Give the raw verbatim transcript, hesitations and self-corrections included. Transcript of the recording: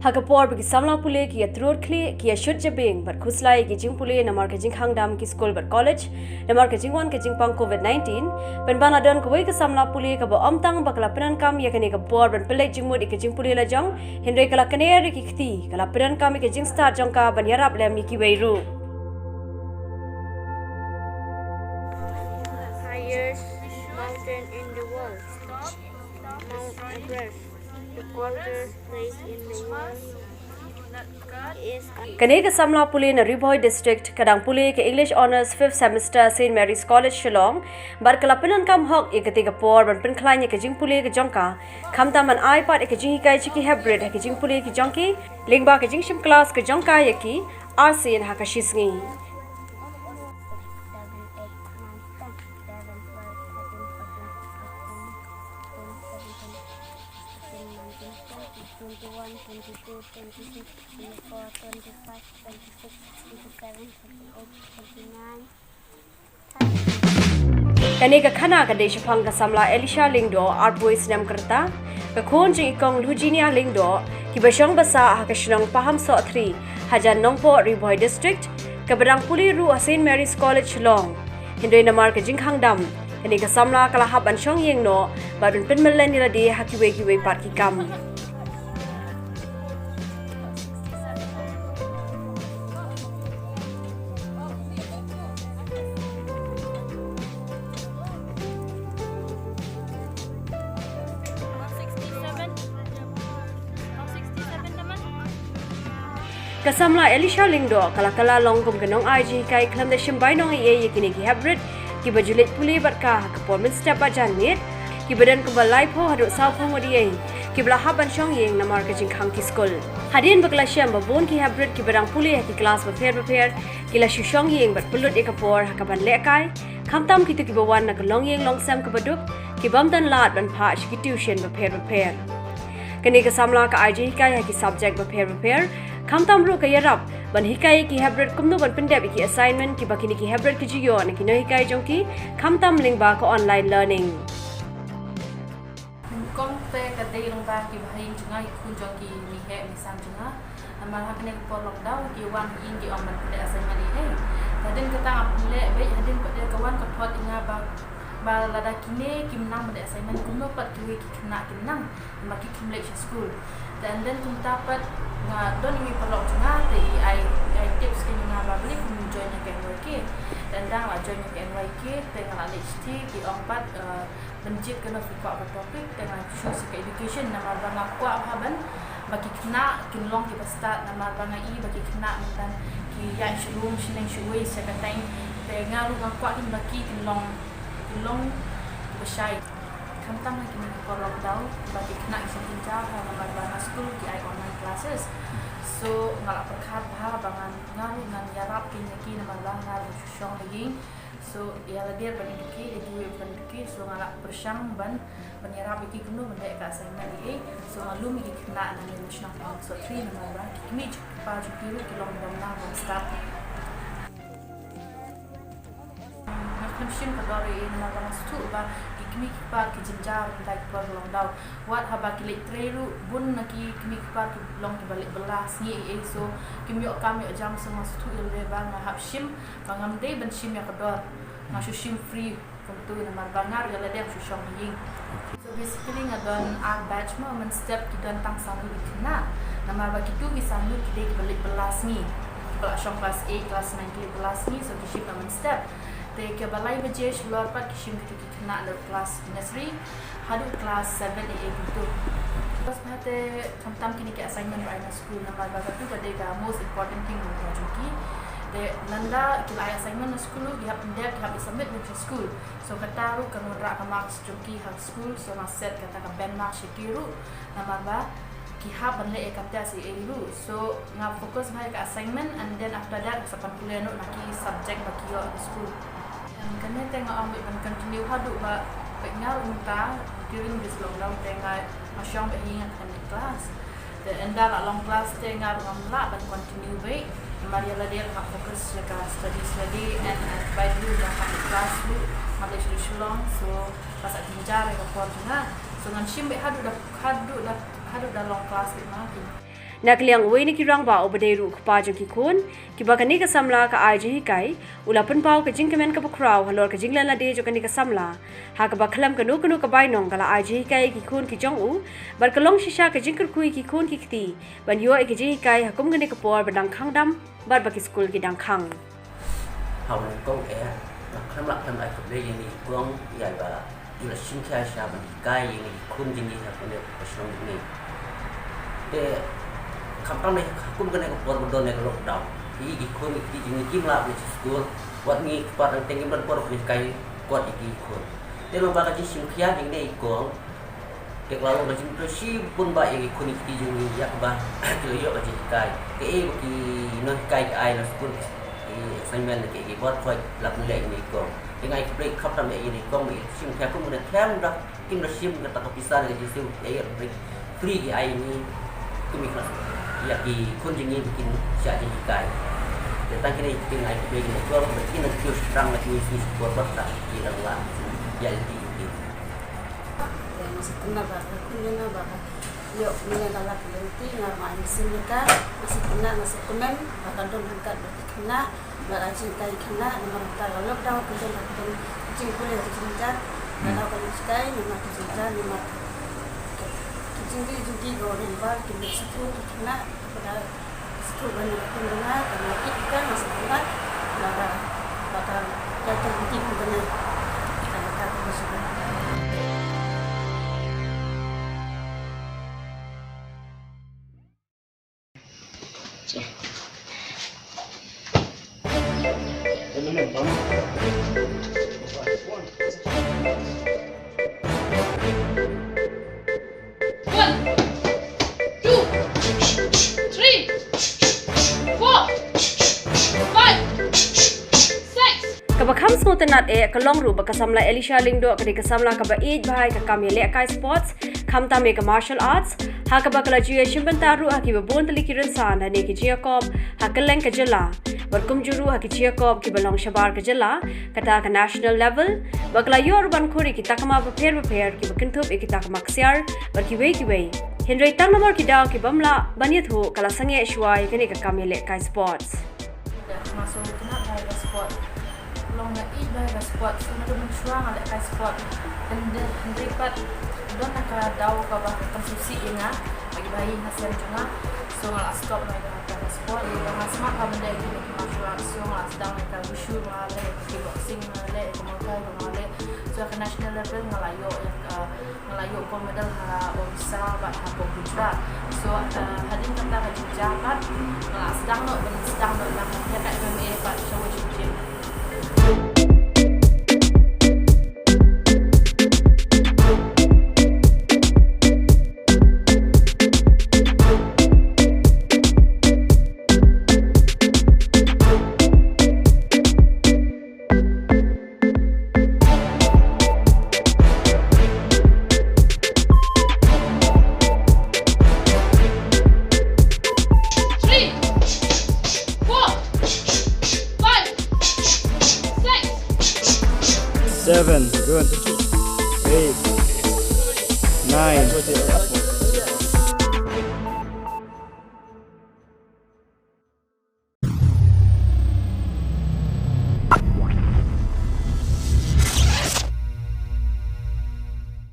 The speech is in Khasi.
Ha ka por ba ki samla pule ki ïatrud khlieh, ki ïashut jabieng bad khuslai ïa ki jingpule namar ka jingkhang dam ki skul bad college namar ka jingwan ka jingpang covid nineteen, pynban la don kawei ka samla pule kaba ym tang ba ka la pyndonkam ïa kane ka por ban pynleit jingmut ïa ka jingpule la jong, hynrei ka la kner ïa ki kti, ka la pyndonkam ïa ka jingstad jong ka ban ïarap lem ïa kiwei ruh. Highest mountain in the world, Mount Everest, the oldest place in the world, is on Kane ka samla pule na Ri Bhoi District ka dang pule ka English Honours fifth semester St Mary's College Shillong, bad ka la pyndonkam hok ïa katei ka por ban pynkhlaiñ ïa ka jingpule ka jong ka, khamtam ban ai pat ïa ka jinghikai sha ki heprit ha ka jingpule ka jong ki, lyngba ka jingshim klas ka jong ka ïa ki arsien ha ka shisngi. Seven, eight, nine, ten, eleven, twelve, thirteen, fourteen, fifteen, sixteen, seventeen, eighteen, nineteen, twenty, twenty-one, twenty-two, twenty-six, twenty-four, twenty-five, twenty-six, twenty-seven, twenty-eight, twenty-nine, thirty. Kane ka khana ka dei shaphang ka samla Elisha Lyngdoh, arphew snem ka rta, ka khun jong i kong Lugenia Lyngdoh, kiba shong basah ha ka shnong Pahamsoh three, hajan Nongpoh, Ri Bhoi District, kaba dang pule ruh ha St Mary's College Shillong. Hynrei namar ka jingkhang dam, kane ka samla ka la hap ban shong ïing noh bad ban pynmlien ïa lade ha kiwei kiwei pat ki kam. Ka samla Elisha Lyngdoh ka la kylla long kum ka nongai jinghikai khlem da shim bainong ei ei ïa kine ki heprit kiba ju leit pule bad ka ha ka por mynstep bad janmiet, kiba don kumba laiphew haduh sawphew ngut ei ei kiba la hap ban shong ïing namar ka jingkhang ki skul. Hadien ba ka la shem ba bun ki heprit kiba dang pule ha ki klas bapher bapher ki la shu shong ïing bad pynlut ïa ka por ha kaban lehkai, khamtam kito kiba wan na ka longïing longsem kaba duk, ki bym don lad ban phah sha ki tuition bapher bapher. Kane ka samla ka ai jinghikai ha ki subject bapher bapher, khamtam ruh ka ïarap ban hikai ïa ki heprit kumno ban pyndep ïa ki assignment kiba kine ki heprit ki ju ïoh na ki nonghikai jong ki, khamtam lyngba ka online learning. Nyngkong te ka dei lyngba ki bahaïing jong nga, ki khun jong ki, miheh misang jong nga. Namar ha kane ka por lockdown ki wan ha ïing ki ym ban pynleh assignment ei ei. Hadien kata nga pynleh beit, hadien pat te ka wan ka thot ïa nga ba, ba lada kine kim nang ban leh assignment kumno pat kiwei ki khynnah kin nang, namar ki kim leit sha skul. Te and then kumta pat nga don iwei i paralok jong nga, te i ai, i ai tips ïa nga ba balei kim join ïa ka N Y K. Te ynda nga la join ïa ka N Y K te nga la leit shithi, ki ong pat, eh, ban jied kano phi kwah ka topic, te nga choose ka education namar ba nga kwah bha ban ba ki khynnah kin long kiba stad, namar ba nga i ba ki khynnah mynta ki ïaid sha lum sha neng sha uwei sha ka teng, te nga ruh nga kwah kin ba ki kin long, kin long kiba shai. Khamtam ha kine ki por lockdown ba ki khynnah ki shah jynjar bha namar ba na skul ki ai online classes. So nga la pyrkhat bha ba ngan, nga ruh ngan ïarap keiñ ïa ki namar ba nga ruh shu shong ha ïing. So ïa lade ban educate, ïa kiwei ban educate, so nga la pyrshang ban, ban ïarap ïa ki kumno ban leh ka assignment ei ei. So nga lum ïa ki khynnah na Middle Shnong Pahamsoh three namar ba ki kmie ki kpa jong ki ruh ki long bym nang bym stad. Nga khlem shim ka dor ei ei namar ba nga sngewthuh ba ki kmie ki kpa ki jynjar mynta ki por lockdown. Wat haba ki leit trei ruh bun na ki kmie ki kpa ki long kiba leit bylla sngi ei ei, so kim ïoh kam ïoh jam, so nga sngewthuh ïa lade ba nga hap shim ba ngam dei ban shim ïa ka dor, nga shu shim free kumtu namar ba nga ruh ïa lade nga shu shong ha ïing. So basically nga don ar batch mo, mynstep ki don tang saw ngut ki khynnah, namar ba kitu ki saw ngut ki dei kiba leit bylla sngi, kiba la shong class eight, class nine ki leit bylla sngi, so ki shim na mynstep. Te kiba lai baje shalor pat ki shim kitu ki khynnah na class nursery haduh class seven, eight kumtu. Bas bha te khamtam kine ki assignment ba ai na skul namar ba katu ka dei ka most important thing kumta jong ki. Te lada ki la ai assignment na skul ruh ki hap pyndep, ki hap submit lem sha skul. So kata ruh kan wanrah ka marks jong ki ha skul, so nga set kata ka benchmark sha ki ruh namar ba ki hap ban leh ïa kata sha ïing ruh. So nga focus bha ïa ka assignment and then after that nga sa pan pule noh na ki subject ba ki ïoh ha skul. Em, kane te nga ong beit ban continue haduh ba, beit nga ruh mynta during this lockdown te nga, nga shong beit ha ïing, attend class. Te ynda la long class te nga ruh ngam lah ban continue beit. Namar ïa lade nga focus ïa ka studies lade and, and by the way nga attend class ruh, nga leit sha Shillong, so ka sa jynjar ïa ka por jong nga. So ngan shim beit haduh da, haduh da, haduh da long class beit ma ki. Na ka liang uwei na ki rangbah uba dei ruh u kpa jong ki khun kiba kane ka samla ka ai jinghikai, u la pynpaw ka jingkmen kaba khraw halor ka jinglen lade jong kane ka samla, ha kaba khlem kano kano ka bainong ka la ai jinghikai ïa ki khun ki jong u, bad ka long shisha ka jingkyrkhu ïa ki khun ki kti ban ïoh ïa ka jinghikai ha kum kane ka por ba dang khang dam bad ba ki skul ki dang khang. Ha u nyngkong eh, nga khlem lah khlem ai khublei ïa i kong ïa ba i la shim khia sha ban hikai ïa i khun jong ngi ha kane ka shnong jong ngi. Te khamtam ne ha kum kane ka por ba don ne ka lockdown, i ki khun i ki jong ngi kim lah ban leit skul, wat ngi kpa tang teng kim don por ban hikai kot ïa ki khun. Te long ba ka jingshim khia jong ngi i kong Te ka la long ka jingpynshitom bun ba ïa ki khun ki kti jong ngi ïa kaba ki la ïoh ka jinghikai. Kaei ba ki nonghikai ki ai na skul, ki assignment ne ki, ki bor khoi la pynleh ïa i kong. Te nga ai khublei khaptam ïa i kong ba i shim khia kum kane khlem da kim da shim kata ka pisa ne ka jingsiew, ïa i free ki ai ïa ngi kum i khun, ïa ki khun jong ngi ba kin shah jinghikai. Te tang kine ki nga ai khublei ïa i kong ba kin nang kiew shaphrang na ki sngi shipor bad ta ki dang lah ïa i. Te nga sngewtynnat ba ka khun jong nga ba ka ïoh mynne ka lad ka lynti, nga ma ai mynsiem ïa ka, nga sngewtynnat, nga sngewkmen ba ka don ryngkat bad ki khynnah, ba ka jinghikai khynnah namar kata ka lockdown ka don ka don ka jingpule ka jingjia, ka daw ka jinghikai namar ka jingjia namar ki jingri jingri ka wan ba ki mut sngewthuh ki khynnah. One, two, three, four, five, six. Kaba kham sngewtynnat eh ka long ruh ba ka samla Elisha Lyngdoh ka dei ka samla kaba ïeit bha ïa ka kam ïalehkai sports, khamtam ïa ka martial arts, ha kaba ka la ju ïashim bynta ruh ha kiba bun tylli ki rynsan ha kine ki jingïakob ha kylleng ka jylla. Bad kumjuh ruh ha ki jingïakob kiba long shabar ka jylla, kata ka national level, ba ka la ïoh ruh ban khur ïa ki takma bapher bapher kiba kynthup ïa ki takma ksiar bad kiwei kiwei. Hynrei tang namar ki daw ki bym lah ban ïathuh ka la sangeh shuwa ïa kane ka kam ïalehkai sports. Nga sngewtynnat bha ïa ka sport. Long nga ïeit bha ïa ka sport, shu naduh mynshuwa nga lehkai sport. Hynrei, hynrei pat don na ka daw kaba kam sngewsih ïa nga bad ki bahaïing hasem jong nga. So nga la stop na ka sport, ïa nga smat ha ban leh ïa ki martial arts, so nga la sdang na ka wushu, nga la leh ïa ka kickboxing, nga la leh ïa ka muay thai, nga la leh. So ha ka national level nga la ïoh ïa ka, nga la ïoh gold medal ha Odisha bad ha Gujarat. So, uh, hadien kata ka jingjia pat nga la sdang noh, ban sdang noh na ka M M A bad shawei sha gym. Three, four, five, six, seven, good. Eight, nine.